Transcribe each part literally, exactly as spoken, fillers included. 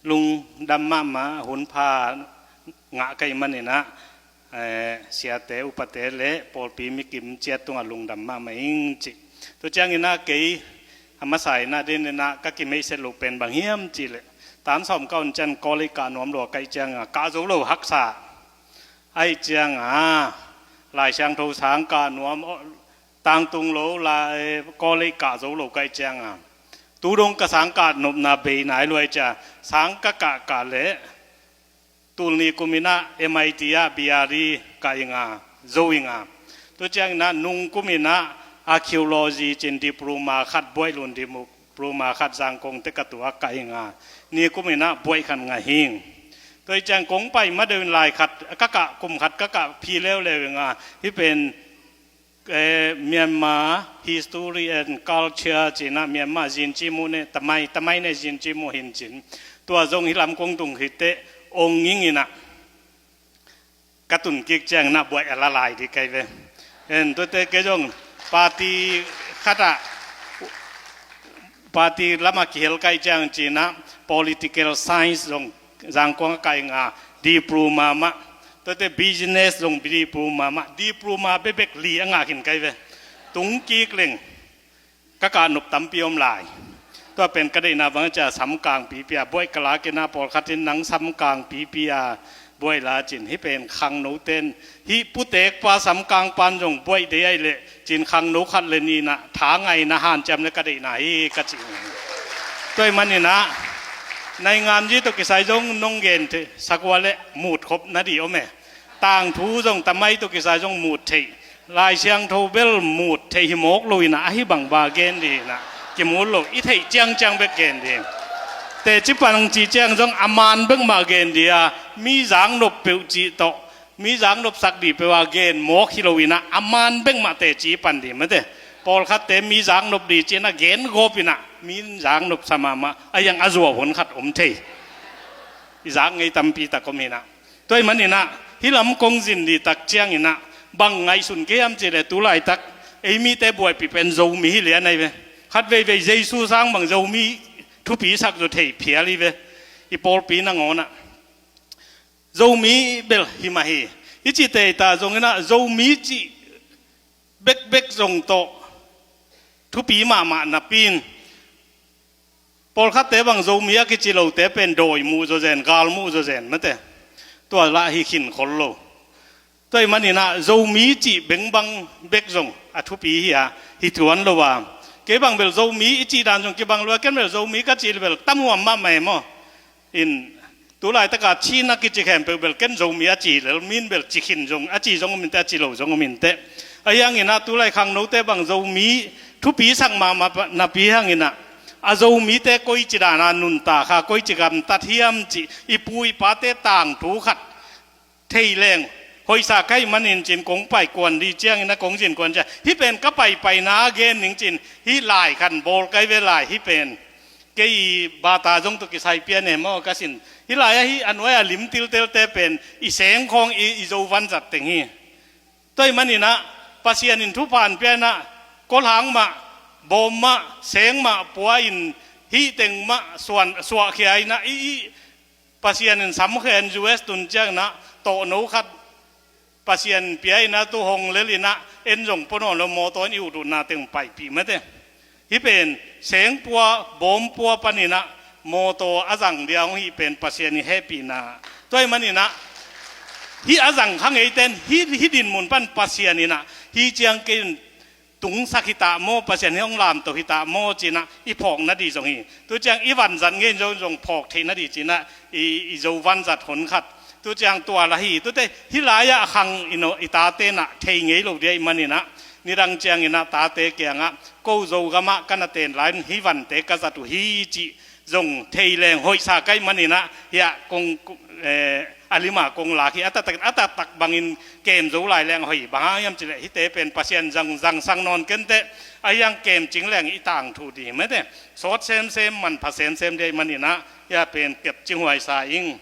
Lungdam mahmah, hun pha ngah ka hih manin ah, eh, siate, upate le pawlpi mikim ciat tungah lungdam mahmah ing ci. Tua ciangin ah kei a masa in ah, den in ah ka kimeihset loh pen bang hiam cih leh, tan sawm ka on ciang college kah nuam lua ka hih ciangin ah, kah zo lo haksa. Ahih ciangin ah, Lai Siangtho sang kah nuam, tangtung lo, la, eh, college kah zo lo ka hih ciangin ah, tu dong ka sang kah nopna bei nai lua ahih ciangin, sang ka kah kah leh, tul nih kum in ah M I T ah B R E kah ing a, zo ing a. Tua ciangin ah nung kum in ah archaeology ci-in diploma khat buaih lo-in, diploma khat Zangkong teh ka tuak, kah ing a, nih kum in ah buaih khat ngah ing. Tua ciang kong pai ma deuh in lai khat ka kah, kum khat ka kah phi leuleu ing a, hih pen, eh, Myanmar History and Culture ci-in ah, Myanmar Zinci Mu ne Tamai, Tamai ne Zinci Mu hin ci-in, tua zong hih lam kong tung khit teh ong ing in ah, ka tun kik ciangin ah buaih a la lai ding ka hi ve. En, tuate kei zong party khat ah, party lamah kihel ka hih ciang ci-in ah, political science zong Zangkong ah kah ing a, diploma mah. Tuate business zong diploma mah, diploma bekbek li a ngah khin ka hi ve. Tung kik leng ka kah nop tampi om lai. Tua pen ka deihna bang a cia, samkang pipi a buaih ka lak in ah, pawlkhat in nang samkang pipi a buaih la ci-in, hih pen khangnote in, hih putekpa samkangpa in zong buaih deih ahih leh ci-in khangno khat le nih in ah tha ngai in ah hanciam leh ka deihna hi ka ci. Tua ahih manin ah nainganzi tawh kisai zong nong gen thei sak ua leh mut khop na ding om e. Tangthu zong Tamai tawh kisai zong mut theih. Lai Siangtho bel mut theih hi mawk lo in ah, ahi bang bang gen ding in ah, kimut lo, i theih ciangciang bek gen ding. Teci pan cih ciang zong a man bek mah gen ding a, mi zaknop peuh cih tawh, mi zaknop sak ding peuh a gen mawk hi lo in ah, a man bek mah teci pan ding mate. Pawlkhatte mi zaknop ding ci-in ah gen gawp in ah, mi zaknop sa mahmah, a hiang a zuau hun khat om thei. I zak ngei tampi tak om hi in ah. Tua ahih manin ah, hih lam kong zin ding tak ciangin ah, bang ngaihsun ka hiam cih leh, tu laitak ei mite buaipih pen Zomi hi lian ahi ve. Khat veivei Jesu sang bang Zomi thupi sak zaw thei phial hi ve. I pawlpi nangawn ah Zomi bel hi mah hi. I cihte i ta zongin ah, Zomi cih bekbek zong tawh thupi mahmah napi in, pawlkhatte bang Zomi a kici lote pen dawi muh zawzen, gal muh zawzen mate. Tua lah hi khin khol lo. Tua ahih manin ah Zomi cih bengbang bek zong a thupi hi a, hi tuan lo a. Kei bang bel Zomi i cih dan zong kibang lua, ken bel Zomi ka cih leh bel tam huam mahmah e maw. In, tu laitak a Chin a kici khempeuh bel ken Zomi a ci lel, mi in bel ci khin zong, a ci zong om inteh, a ci lo zong om inteh. Ahi hangin ah tu lai khangnote bang Zomi thupi sak mahmah napi hangin ah, a Zomite koici dan a nuntak a, koici gamtat hiam cih i pu i pate tangthu khat thei leng hoihsa ka hih manin ci-in kong pai kuan ding ciangin ah, kong zin kuan ciang, hih pen ka paipaina a gen ning ci-in, hih lai khat bawl ka hi ve lai, hih pen. Kei i bata zong tawh kisai pian e maw ka sin. Hih lai-ah hih a nuai-a lim tiltelte pen i seng khawng, i, i Zo vanzat teng hi. Tua ahih manin ah Pasian in thupha hong pia in ah, kawlhang mah, bawm mah, seng mah pua in, hih teng mah suan, suahkhia in ah, i, i, Pasian in samkhen, U S tun ciangin ah, tawhno khat Pasian pia in ah, tu hong lel in ah, en zong pua nawn lo, mawtaw in i ut utna teng paipih mate. Hih pen seng pua, bawm pua panin ah mawtaw a zang dia hong hih pen Pasian i hehpihna. Tua ahih manin ah, hih a zang kha ngeite in hih, hih dinmun pan Pasian in ah, hih ciang kei in tungsak hi ta maw, Pasian hong lamto hi ta maw ci-in ah i phawk nading zong hi. Tu ciang i vanzat ngei zong, zong phawk theih nading ci-in ah i, i Zo vanzat hun khat. Tu ciang tua lah hi. Tute hih lai-ah a khang i no, i tate in ah thei ngei lo ding ahih manin ah, nidang ciangin ah tate kiangah, ko Zogam ah ka na ten lai-in hih vante ka zat uh hi cih zong thei leng hoihsa ka hih manin ah, hiah kong, eh, a lim ah kong lak hi. A taktak, a taktak bangin kem zo lai leng hoih, bang hang hiam cih leh hihte pen Pasian zang, zangsak nawn kenteh, ahi hang kemcing leng i tangthu ding mate. Sawt semsem, manpha semsem ding ahih manin ah, hiah pen kepcing huaisa ing.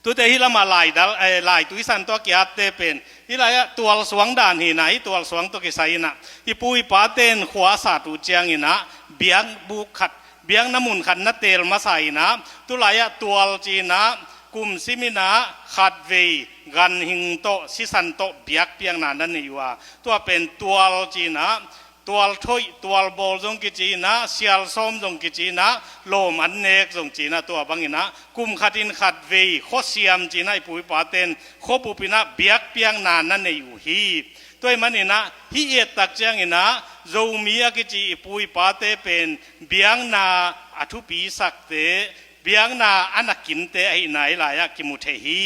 Tute hih lamah laidal, eh, laitui san tawh a kiatte pen, hih lai-ah tualsuang dan hi in ah, hih tualsuang tawh kisai in ah, i pu i pate in khua a sat uh ciangin ah, biakbuk khat, biakna mun khat na teel masa in ah, tulai-ah tual ci-in ah, kum sim in ah khatvei ganhing tawh sisan tawh biakpiakna na nei uh a, tua pen tual ci-in ah, tual thoih, tual bawl zong kici in ah, sial sawm zong kici in ah, lawm an nek zong ci in ah, tua bang in ah kum khat in khatvei khuasiam ci in ah i pu i pate'n khuabup in ah biakpiakna na nei uh hi. Tua ahih man in ah hih i et tak ciangin ah, Zomi a kici i pu i pate pen biakna a thupi sakte, biakna a na kinte ahihna hih lai-ah kimu thei hi.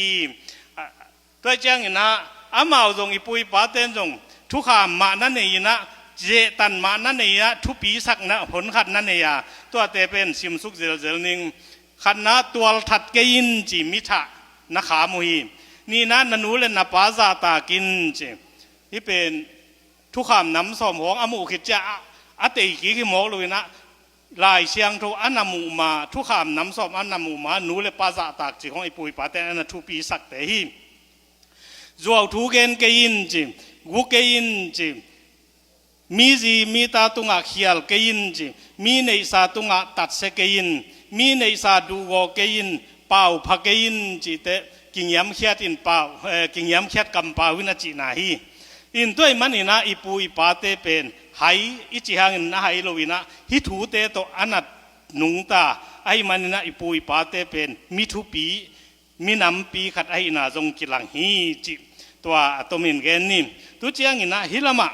Tua ciangin ah amau zong, i pu i pate'n zong thukham mah na nei in ah, zehtan mah na nei in ah, thupi sakna hun khat na nei a, tuate pen simsuk zelzel ning. Khatna, tual that kei in ci, mi thah na kham uh hi. Nihna, na nu le na pa zahtak in ci. Hih pen thukham nam sawm hong a muh khit ciang a, a tei kik hi mawk lo in ah, Lai Siangtho a na muh ma, thukham nam sawm a na muh ma, nu le pa zahtak ci khong i pu i pate'n a na thupi sakte hi. Zuau thu gen kei in ci, gu kei in ci, mi zi mi ta tungah khial kei in ci, mi neihsa tungah tatsia kei in, mi neihsa duhgaw kei in, pau pha kei in cihte kingiamkhiat in pau, eh, kingiamkhiat kampau in a cihna hi. In tua ahih man in ah i pu i pate pen hai i cih hangin na hai lo in ah, hih thute tawh a na nungta ahih man in ah i pu i pate pen mi thupi, mi nampi khat ahihna zong kilang hi cih tua a tomin gen ni. Tu ciangin ah hih lamah,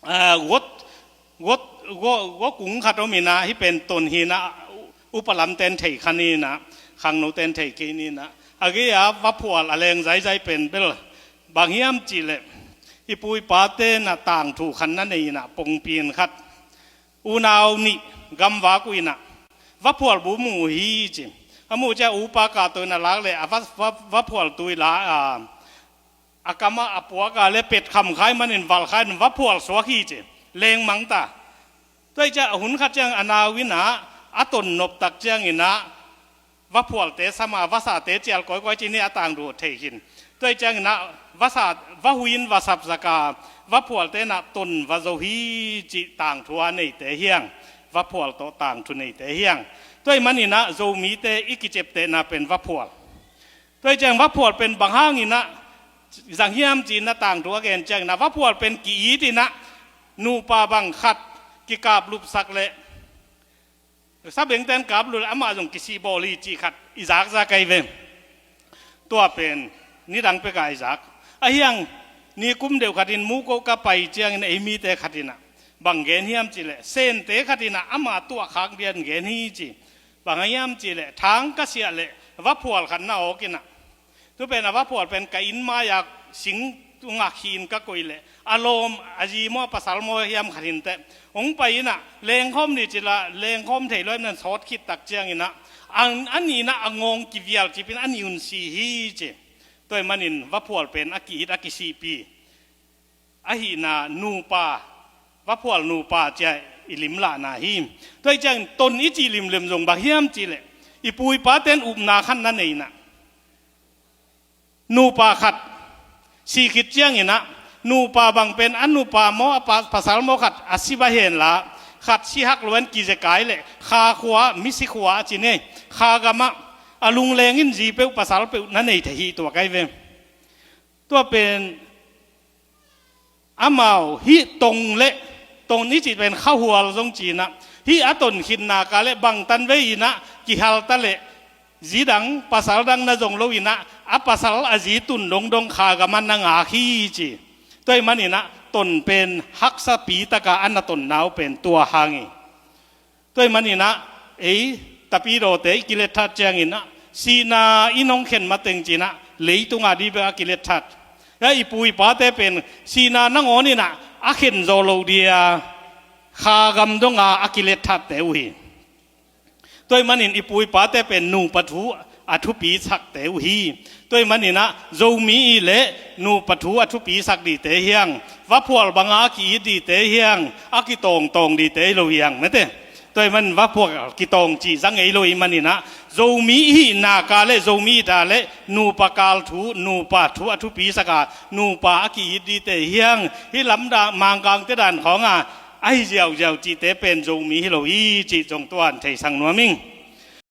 ah, gawt, gawt, gawt, gawtkung khat om in ah, hih pen ton hi in ah, upa lamte'n thei kha ni in ah, khangnote'n thei kei ni in ah, a gei-a vaphual a leng zaizai pen bel bang hiam cih leh, i pu i pate'n ah tangthu khat na nei in ah, pongpi in khat, unau nih gamvak uh in ah, vaphual bu mu uh hi ci. A muh ciang upa kahto in a lak leh, a va, va, vaphual tui la a, a kamah a puak a leh pet kham kha ahih man in val kha in vaphual suak hi ci. Lengmang ta. Tua ahih ciang a hun khat ciang a nau in ah a ton nop tak ciangin ah, vaphualte sam a, vasate cial kawikawi ci-in ah a tangthu thei khin. Tua ahih ciangin ah vasa, vahui in va sapsak a, vaphualte'n ah ton va zo hi cih tangthu a neite hi hang. Vaphual tawh tangthu neite hi hang. Tua ahih man in ah Zomite i kiciaptehna pen vaphual. Tua ahih ciang vaphual pen bang hangin ah zang hiam ci-in ah tangthu a gen ciangin ah, vaphual pen ki-it in ah, nupa bang khat kikaplupsak leh, sabengte'n kaplup leh amah zong kisihbawl hi cih khat i zakzak ahi ve. Tua pen nidang pek a i zak. Ahi hang, nikum deuh khat in Muko ka pai ciangin ei mite khat in ah bang gen hiam cih leh, Sente khat in ah ama tuah khak dia'n gen hi ci. Bang hiam cih leh, thang ka siah leh vaphual khat na awk in ah, tu pen a vaphual pen ka inn mai-a sing tungah khin ka koih leh, a lawm, a zi maw, a pasal maw hiam khat hi inteh, hong pai in ah lengkhawm ni ci lah, lengkhawm thei lo ahih man in sawt khit tak ciangin ah, a, a nih in ah a ngawng kivial cip in a nih un si hi ci. Tua ahih man in vaphual pen a ki-it, a kisihpih ahihna, nupa, vaphual nupa ci-a i limlahna hi. Tua ahih ciangin ton i cih limlim zong bang hiam cih leh, i pu i pate'n upna khat na nei in ah, nupa khat si khit ciangin ah, nupa bang pen a nupa maw, a pa, pasal maw khat a si va hen la, khat si hak lo-in kizekai leh, kha khua, misi khua a ci ni, kha gamah a lungleng in zi peuh pasal peuh na nei thei hi, tua ka hi ve. Tua pen amau hih tong leh, ton i cih pen khahual zong ci-in ah, hih a ton khit nak leh bangtan vei in ah kihal ta leh, zi dang, pasal dang na zong lo in ah, a pasal a zi tun dongdong kha gamah na ngak hi ci. Tua ahih man in ah ton pen haksapi tak a a na tonna uh pen tua hang hi. Tua ahih man in ah, ei, tapidawte i kilet that ciangin ah, sihna in hong khen mateng ci-in ah, leitung a ding bek a kilet that. Hia i pu i pate pen sihna nangawn in ah a khen zaw loh dia, kha gam dong a a kilet thatte uh hi. Tua ahih man in i pu i pate pen nupa thu a thupi sakte uh hi. Tua ahih man in ah, Zomi i hih leh nupa thu a thupi sak dingte hi hang. Vaphual bang a ki-it dingte hi hang, a kitawngtawng dingte hi lo hi hang, mate. Tua ahih man in vaphual kitawng cih zang ei lo ahih man in ah, Zomi i hih nak leh, Zomi i hih tak leh nupa kal thu, nupa thu a thupi sak a, nupa a ki-it dingte hi hang. Hih lamdang Mangkangte dan khawng a, ahi ziauziau cihte pen Zomi hi lo hi cih zong tuan theisak nuam ing.